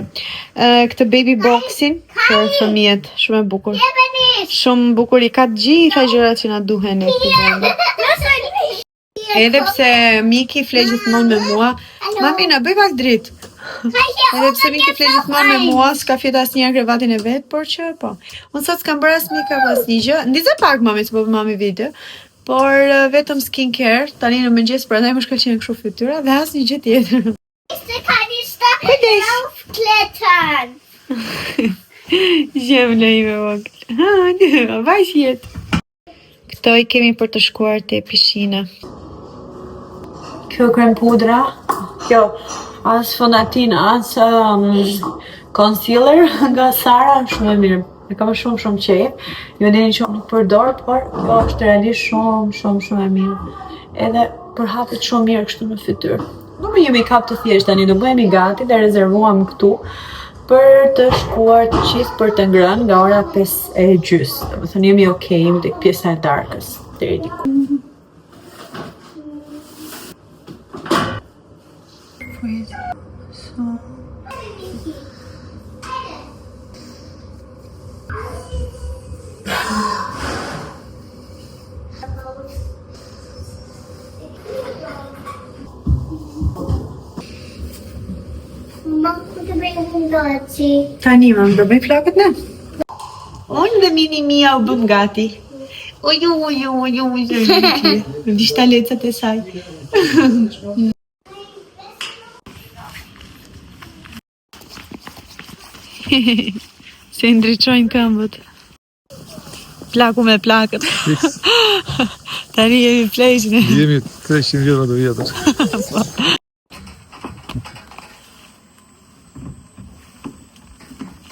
Këtë baby boxin për fëmijët, shumë e bukur. Shumë bukur i ka të gjitha gjërat që na duhen ne këtu brenda. Edhe pse Miki fle gjithmonë me mua, mami na bëj pak dritë. Edhe pse Miki fle gjithmonë me mua, s'ka fjet asnjëherë krevatin e vet, por që po. Unë sot s'kam bërë as make-up asnjë gjë. Ndize pak mami, se po bën mami video. Por eh, vetëm skincare, tani në mëngjes prandaj më shkëlqen kështu fytyra dhe asnjë gjë tjetër. Kujdes. Raufklettern. Gjemla ime vogël. Ha, vajsh jetë. Këto i kemi për të shkuar te pishina. Kjo krem pudra, kjo as fondatin, as um, concealer nga Sara, shumë e mirë. E kam shumë shumë qejf. Ju e dini që unë nuk përdor, por kjo është realisht shumë shumë shumë e mirë. Edhe përhapet shumë mirë kështu në fytyrë. Do bëjmë një make-up të thjeshtë tani, do bëhemi gati dhe rezervuam këtu për të shkuar të gjithë për të ngrënë nga ora 5 e gjysë. Domethënë jemi okay, jemi tek pjesa e darkës deri diku. Tani, mam, do bëjmë flokët ne? Unë dhe mini mia u bëm gati. Uju, uju, uju, uju, uju. Vishtalecat e saj. Se i ndriçojnë këmbët. Plaku me plakët. Tani jemi pleq ne. Jemi 300 vjet më të vjetër.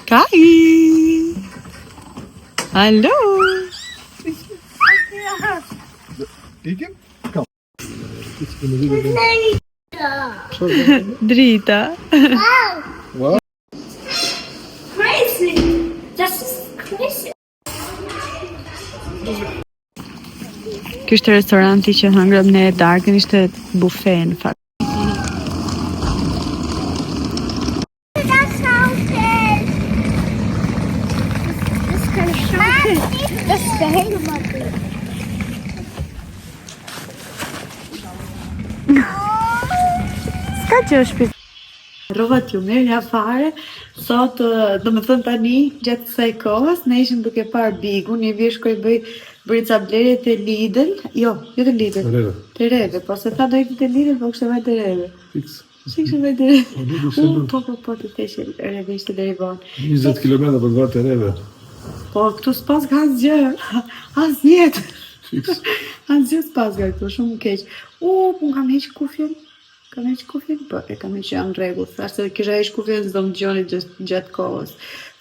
Kai! Alo! Ikim? Drita. Wow. Crazy. Das ist crazy. Ky është restoranti që hëngrëm ne darkën, ishte bufe në fakt. Das Schaukel. Das ist keine Schaukel. Das ist der Hängematte. S'ka që është. Harrova t'ju merrja fare, sot, do me thënë tani, gjatë kësaj kohës, ne ishim duke parë Bigun, Ivi shkoi bëj, bëri ca blerje te Lidl, jo, jo te Lidl, Reve. te Reve, po se tha do ikte te Lidl, po kishte vajt te Reve. Fiks. Si kishte vajt te Reve? Po, Lidl ishte U, lart. po, po, po, të teqe, Reve ishte deri vonë. 20 km për të vajt te Reve. Po, këtu s'pas ka asgjë, asnjë. Fiks. Asgjë s'pas ka këtu, shumë keq. U, po unë kam heq kufjen. Kam heq kufjen? Po, e kam heq janë në rregull. Thash se kisha heq kufjen s'do më dëgjoni gjatë gjatë kohës.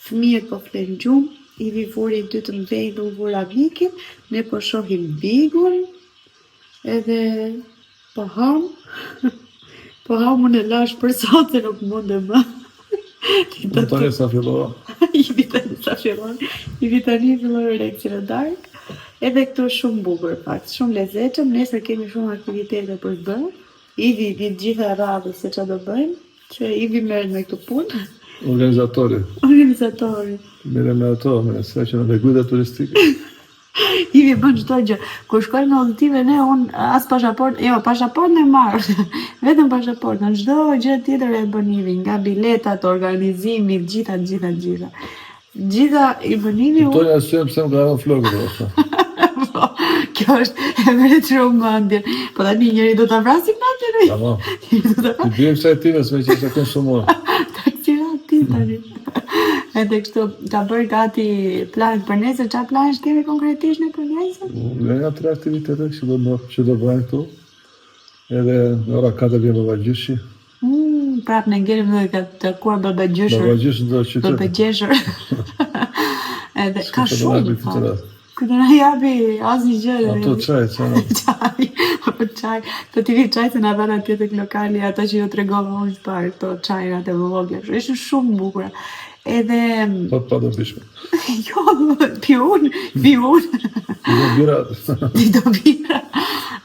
Fëmijët po flen gjumë, Ivi vuri dy të mëdhenj dhe unë vura Vikin, ne po shohim Bigun, edhe po ham. Po ham unë e lash për sot se nuk mundem më. Ti do Unë tani sa fillova. Ivi tani sa fillon. Ivi tani filloi oreksin në darkë. Edhe këtu është shumë bukur fakt, shumë lezetshëm. Nesër kemi shumë aktivitete për të bërë. Ivi di të gjitha radhës se çfarë do bëjmë, që Ivi merret me këtë punë. Organizatori. Organizatori. Merrem me ato, me sa që në guida turistike. Ivi bën çdo gjë. Kur shkojmë në udhëtime ne un as pasaport, jo, pasaportën e marr. Vetëm pasaportën, çdo gjë tjetër e bën Ivi, nga biletat, organizimi, gjitha, gjitha, gjitha. Gjitha i bën Ivi. Kuptoj arsyen pse më ka rënë flokët, do Po, kjo është e vërtet shumë mendje. Po tani njëri do ta vrasi mendjen. Tamam. Njëri do ta Ti bëjmë kësaj time se me që se konsumon. Taksira ti tani. Edhe kështu, ka bërë gati planet për nesër, çfarë planesh kemi konkretisht ne për nesër? Nga nga tre aktivitete që do bë, që do bëjmë këtu. Edhe në ora 4 vjen babagjyshi. Mm, prap ne ngelim dhe ka takuar babagjyshër. Babagjyshi do qytet. Babagjyshër. Edhe ka S'ka të shumë. japi fa. këtë rast. Këtë na japi asnjë gjë. Ato çaj, çaj. Çaj, apo çaj. Të ti çaj se na dhanë atje tek lokali ato që ju tregova unë parë, këto çajrat e vogla. kështu, Ishin shumë bukura. Edhe Po pa dobishme. jo, pi unë, pi unë. I do bira. Ti do bira.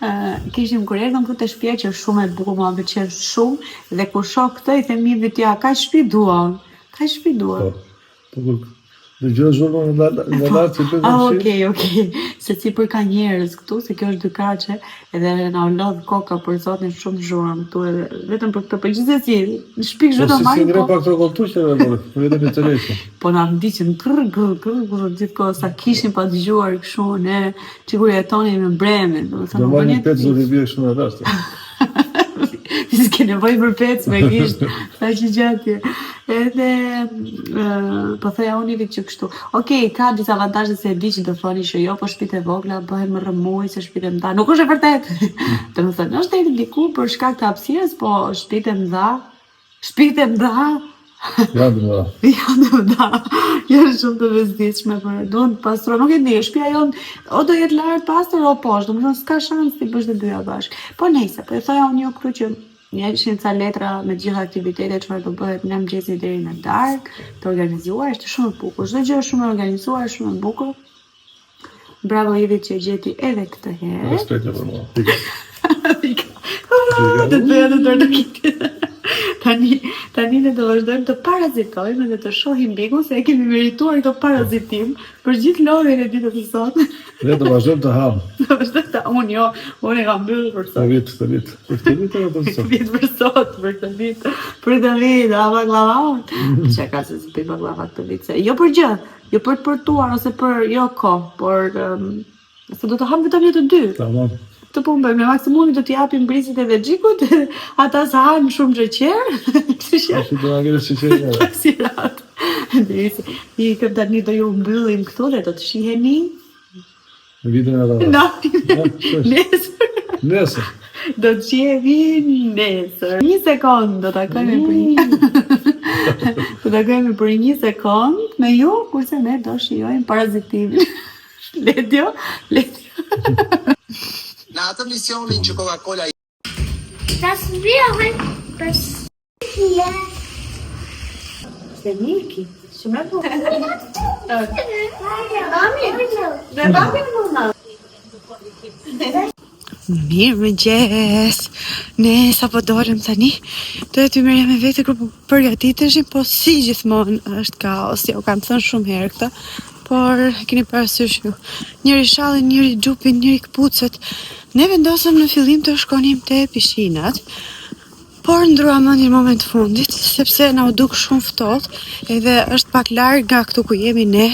Ë, kishim kur erdhëm këtu te shtëpia që është shumë e bukur, mua më pëlqen shumë dhe kur shoh këtë i them Ivit, ja, kaq shtëpi dua unë. Kaq shtëpi dua. Po. Po kur dëgjoj zhurmën nga nga lart që bëj Ah, komshi. okej, okej. Se si për ka njerëz këtu, se kjo është dykaçe, edhe na u lodh koka për zotin shumë zhurmë këtu edhe vetëm për këtë, po gjithsesi, në shtëpi Po kështu do si si marrim, ngre po, pak të koltuqeve, por vetëm i tërheqin. po na ndiqin grr grr grr grr gjithkohë sa kishin pa dëgjuar kështu ne, që kur jetonim në Bremen, domethënë Do u marr bën një jetë pec do t'i bie kështu në rast. Ti s'ke nevojë për pec me gisht, sa që gjatë je. Edhe ë, po thoja unë Ivit që kështu. Okej, ka disa avantazhe se e di që do thoni që jo, po shtëpitë e vogla bëhen më rrëmujë se shtëpitë e mëdha. Nuk është e vërtetë. Do të thënë, është deri diku për shkak të hapësirës, po shtëpitë e mëdha, shtëpitë e mëdha Janë të mëdha. janë të mëdha, janë shumë të bezdisshme për duhen të pastro. Nuk e di, shtëpia jonë o do jetë lart pastër o poshtë, domethënë s'ka shans ti bësh të dyja bashkë. Po nejse, po e thoja unë ju këtu që një ishin ca letra me të gjitha aktivitetet çfarë do bëhet nga mëngjesi deri në darkë, të organizuar, është shumë e bukur. Çdo gjë është shumë e organizuar, shumë e bukur. Bravo Ivit që e gjeti edhe këtë herë. Respekte për mua. Pika. Pika. Do të bëja të dorë të Tani, tani ne do vazhdojmë të parazitojmë dhe të shohim Bigun se e kemi merituar këtë parazitim për gjithë lodhjen e ditës së sotme. Ne do vazhdojmë të ham. Do vazhdojmë të unë jo, unë e kam mbyllur për Të sot. vit, të vit. Për këtë vit edhe për sot. Vit për sot, për këtë vit, për këtë vit, a baklava unë. Që ka se s'bëj baklava këtë vit, se jo për gjë, jo për të përtuar ose për jo kohë, por um, se do të ham vetëm ne të dy. Tamam. Këtë punë bëjmë, në maksimumi do t'i japim brizit edhe xhikut, ata sa hanë shumë sheqer, kështu që Ashtu do na ngele sheqerin edhe. taksirat. Nëse i këm tani do ju mbyllim këtu dhe do të shiheni Në vitin e radhës. në Ja, shush. nesër. Nesër. Do të shihemi nesër. Një sekond do takojmë për një. do takojmë për një sekond me ju, kurse ne do shijojmë parazitimin. Ledio, Ledio. Në atë misionin që Coca-Cola Das wäre das hier. Se Miki, shumë e bukur. Mami. Dhe babi mama. Mirë mëngjes. Ne sa po dolëm tani, do të merrja me vete kur po përgatiteshim, po si gjithmonë është kaos. Ja, u kam thënë shumë herë këtë, por e keni parasysh ju. Njëri shallin, njëri xhupin, njëri këpucët. Ne vendosëm në fillim të shkonim te pishinat. Por ndërruam mendje në moment të fundit, sepse na u duk shumë ftohtë, edhe është pak larg nga këtu ku jemi ne,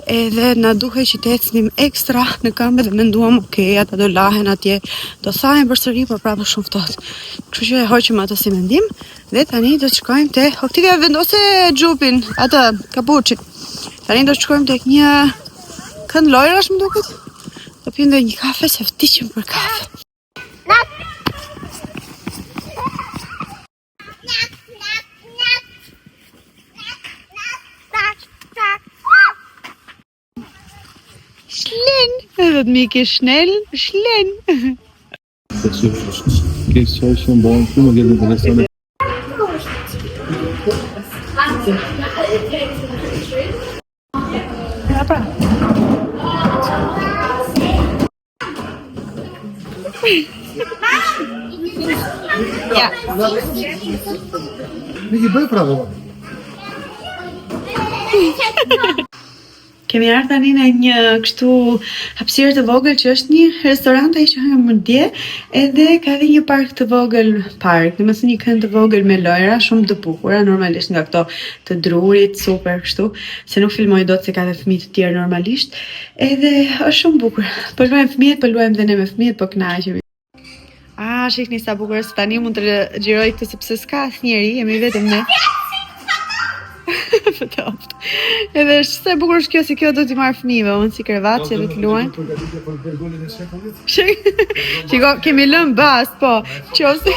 edhe na duhej që të ecnim ekstra në këmbë dhe menduam, ok, ata do lahen atje, do thahen përsëri, por prapë shumë ftohtë. Kështu që e hoqëm atë si mendim dhe tani do të shkojmë te Oktivia vendose xhupin, atë kapuçin. Tani do të shkojmë tek një kënd lojrash më duket. Do pimë dhe një kafe se vdiqëm për kafe. Shlen, edhe të miki shnel, shlen. Ja pra. Ja. Miki bëj prapë. Kemi ardhur tani në një kështu hapësirë të vogël që është një restorant ai që hëngrëm dje, edhe ka edhe një park të vogël, park, domethënë një kënd të vogël me lojra shumë të bukura, normalisht nga këto të drurit, super kështu, se nuk filmoj dot se ka dhe fëmijë të tjerë normalisht. Edhe është shumë bukur. Po luajmë fëmijët, po luajmë dhe ne me fëmijët, po kënaqemi. Ah, shihni sa bukur është tani mund të xhiroj këtë sepse s'ka asnjeri, jemi vetëm ne. Ftoft. Edhe është sa e bukur është kjo se kjo do t'i marr fëmijëve, unë si krevat që do të luajnë. Përgatitje për të bërë golin e shekullit. Shiko, kemi lënë bast, po. Qofse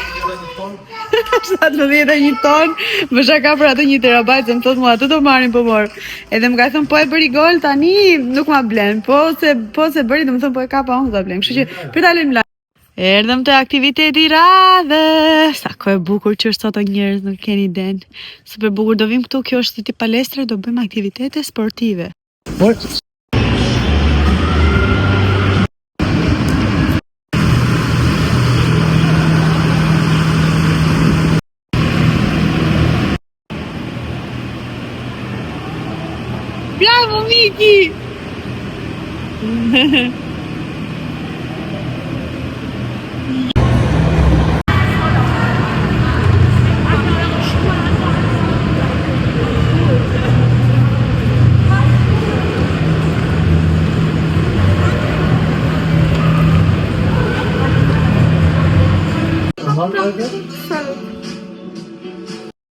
71 ton, më shaka për atë 1 terabajt, se më thot mua atë do marrim po mor. Edhe më ka thënë po e bëri gol tani nuk ma blen, po se po se bëri, domethënë po e kapa unë do ta blen. Kështu që prit ta lëmë live. Erdhëm te aktiviteti i radhës. Sa kohë e bukur që është sot o njerëz, nuk keni idenë. Super bukur, do vim këtu, kjo është si tip palestre, do bëjmë aktivitete sportive. Po. Bravo Miki!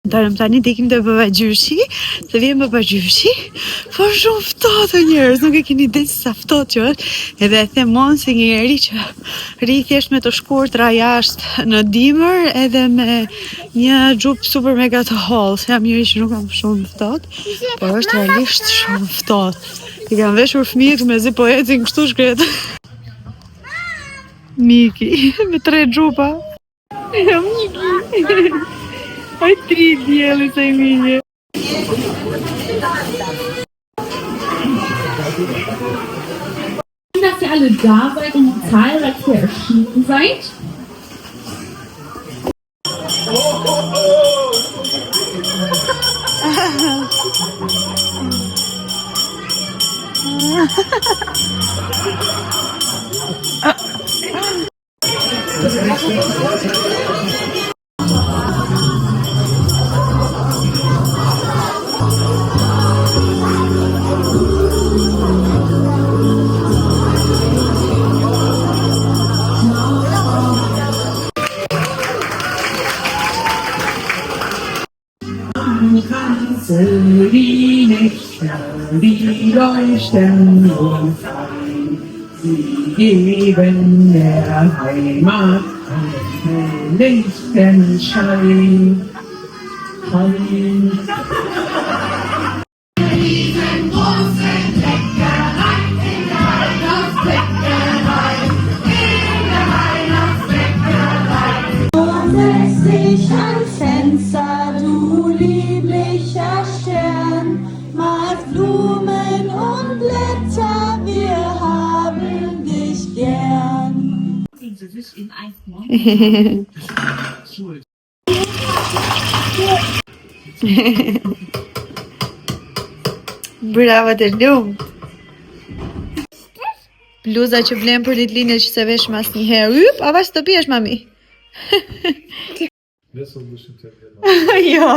Dolëm tani të ikim te babagjyshi, të vjen babagjyshi, po shumë ftohtë njerëz, nuk e keni idenë sa ftohtë që është, edhe e them unë si një njeri që rri thjesht me të shkurtra jashtë në dimër edhe me një xhup super mega të hollë, se jam njeri që nuk kam shumë ftohtë, por është realisht shumë ftohtë. I kam veshur fëmijët mezi po ecin kështu shkret. Miki, me tre xhupa. Miki. Ai tri dielli sa i mirë. Schön, dass ihr alle da seid und zahlreich hier erschienen seid. Die Nächte, die leuchten so fein. Sie geben der Heimat einen Lichtenschein. Schein. Setz dich ans Fenster, du lieblicher Stern, malst Blumen und Blätter, wir haben dich gern. Bravo të lumt. Bluza që blen për ditëlindje që se veshëm asnjëherë. Yp, avash të pihesh mami. Ne sot mbushim 8 vjet. jo.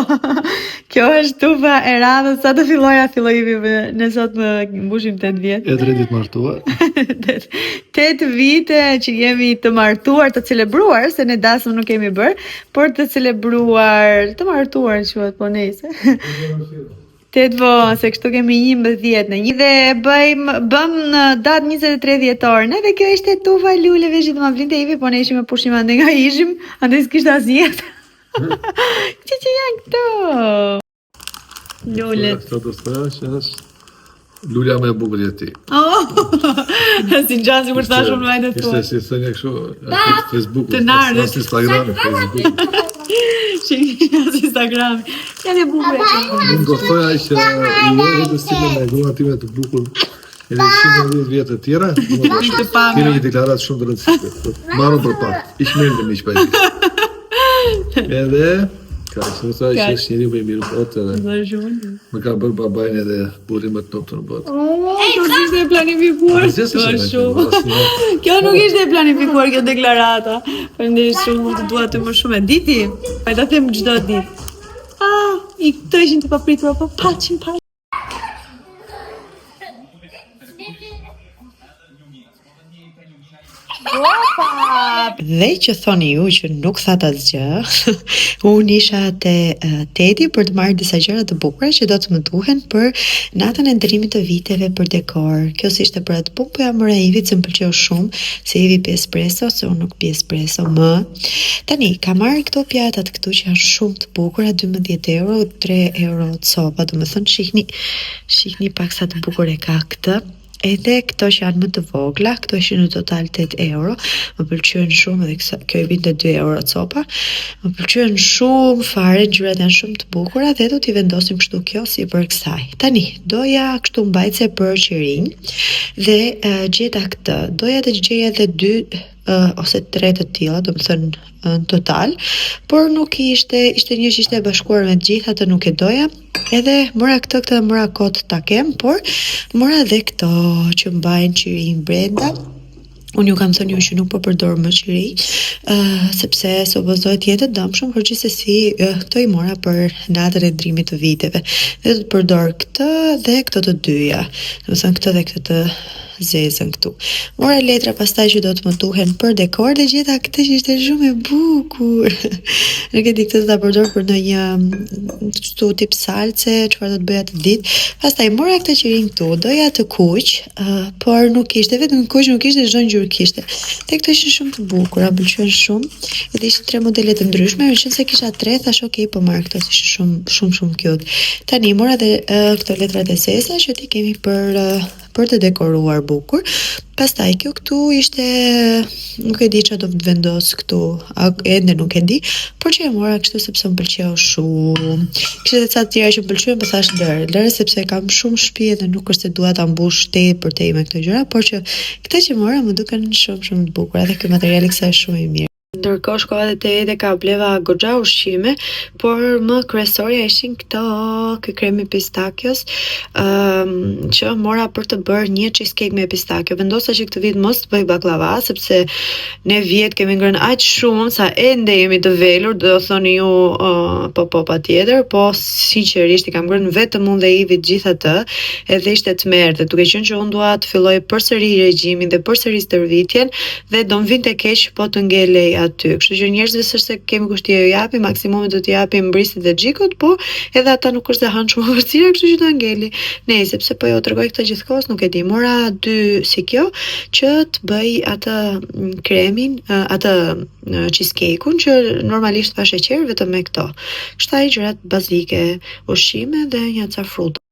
Kjo është tufa e radhës, sa të filloja, filloi me ne sot më mbushim 8 vjet. E tre ditë martuar. 8 vite që jemi të martuar, të celebruar, se ne dasëm nuk kemi bërë, por të celebruar, të martuar quhet po nejse. Tetë po, se kështu kemi 11 në një dhe bëjmë bëm në datë 23 dhjetor. Ne dhe kjo ishte tufa e luleve që do ma blinte Ivi, po ne ishim me pushim andej nga ishim, andej s'kishte asnjë jetë. Që që janë këto? Lulet. Këto do të thoja që është lulja më e bukur e ti. Oh, si gjanë si kur thash unë vajtë Ishte thua. si thënia kështu, Facebook, Të nardhët. as Instagrami, Facebook. Shihni as Instagrami. Janë e bukur. Unë do thoja që i uroj vetes time me gruan time të bukur edhe 110 vjet të tjera. Të pamja. Kemi një deklaratë shumë të rëndësishme. Marrëm për pak. Ish mendem miq pa Edhe ka që thoja që Kaq. është njeriu më i mirë në botë edhe Zë shumë. më ka bërë babain edhe burrin më të noptë në botë. Kjo s'ishte e planifikuar. Asgjë s'ishte Kjo e shumë. planifikuar, Kjo nuk ishte e planifikuar kjo deklarata. Faleminderit shumë, unë të dua ty më shumë e diti. Pa ta them çdo ditë. Ah, i këto ishin të papritura, po paçin pa. Dhe që thoni ju që nuk thatë asgjë, unë isha te eh, Tedi për të marrë disa gjëra të bukura që do të më duhen për natën e ndërrimit të viteve për dekor. Kjo s'ishte për atë punë, po ja mora Ivit se më pëlqeu shumë, se Ivi pi espresso, se unë nuk pi espresso më. Tani, kam marrë këto pjatat këtu që janë shumë të bukura, 12 euro, 3 euro copa, domethënë shihni, shihni pak sa të bukur e ka këtë. Edhe këto që janë më të vogla, këto ishin në total 8 euro, më pëlqyen shumë edhe kësa, kjo i binte 2 euro copa. Më pëlqyen shumë fare, ngjyrat janë shumë të bukura dhe do t'i vendosim kështu kjo si për kësaj. Tani, doja kështu mbajtëse për qirinj dhe uh, gjeta këtë. Doja të gjeja edhe dy uh, ose tre të tilla, domethënë në total, por nuk ishte, ishte një që ishte e bashkuar me të gjitha, atë nuk e doja. Edhe mora këtë, këtë mora kot ta kem, por mora edhe këto që mbajnë qirinj brenda. Unë ju kam thënë ju që nuk po përdor më qirinj, uh, sepse supozohet jetë të dëmshëm, por gjithsesi uh, këto i mora për natën e ndrimit të viteve. Dhe do të përdor këtë dhe këto të dyja. Domethënë këtë dhe këtë të zezën këtu. Mora letra pastaj që do të më duhen për dekor dhe gjeta këtë që ishte shumë e bukur. Nuk e di këtë do ta përdor për ndonjë mm, kështu tip salce, çfarë do të bëja atë ditë. Pastaj mora këtë qirin këtu, doja të kuq, uh, por nuk ishte, vetëm kuq nuk ishte, çdo ngjyrë kishte. Dhe këto ishin shumë të bukura, më pëlqyen shumë. Edhe ishin tre modele të ndryshme, meqense kisha tre, thash ok, po marr këto, se ishin shumë shumë shumë cute. Tani mora edhe uh, këto letrat e zeza që ti kemi për uh, për të dekoruar bukur. Pastaj kjo këtu ishte nuk e di çfarë do të vendos këtu, a, ende nuk e di, por që e mora kështu sepse më pëlqeu shumë. Kishte edhe ca të tjera që më pëlqyen, po thash lëre, lëre sepse kam shumë shtëpi edhe nuk është se dua ta mbush tej për tej me këto gjëra, por që këto që mora më duken shumë shumë të bukura dhe ky material i kësaj është shumë i mirë. Ndërkohë shkova edhe te Edeka bleva goxha ushqime, por më kryesorja ishin këto, ky kremi pistakios, ëm që mora për të bërë një cheesecake me pistakio. Vendosa që këtë vit mos të bëj baklava, sepse ne vjet kemi ngrënë aq shumë sa ende jemi të velur, do thoni ju uh, po po patjetër, po sinqerisht i kam ngrënë vetëm unë dhe Ivi gjithë atë, edhe ishte tmerr dhe duke qenë që unë dua të filloj përsëri regjimin dhe përsëri stërvitjen, dhe do më vinte keq po të ngelej aty. Kështu që njerëzve s'është se kemi kush t'ju japim, maksimumi do t'i japim Brisit dhe Xhikut, po edhe ata nuk është se hanë shumë ëmbëlsira, kështu që do ngeli. Nej, sepse po ju tregoj këtë gjithkohës, nuk e di. Mora dy si kjo që të bëj atë mm, kremin, atë cheesecake-un që normalisht pa sheqer vetëm me këto. Kështu ai gjërat bazike, ushqime dhe një ca fruta.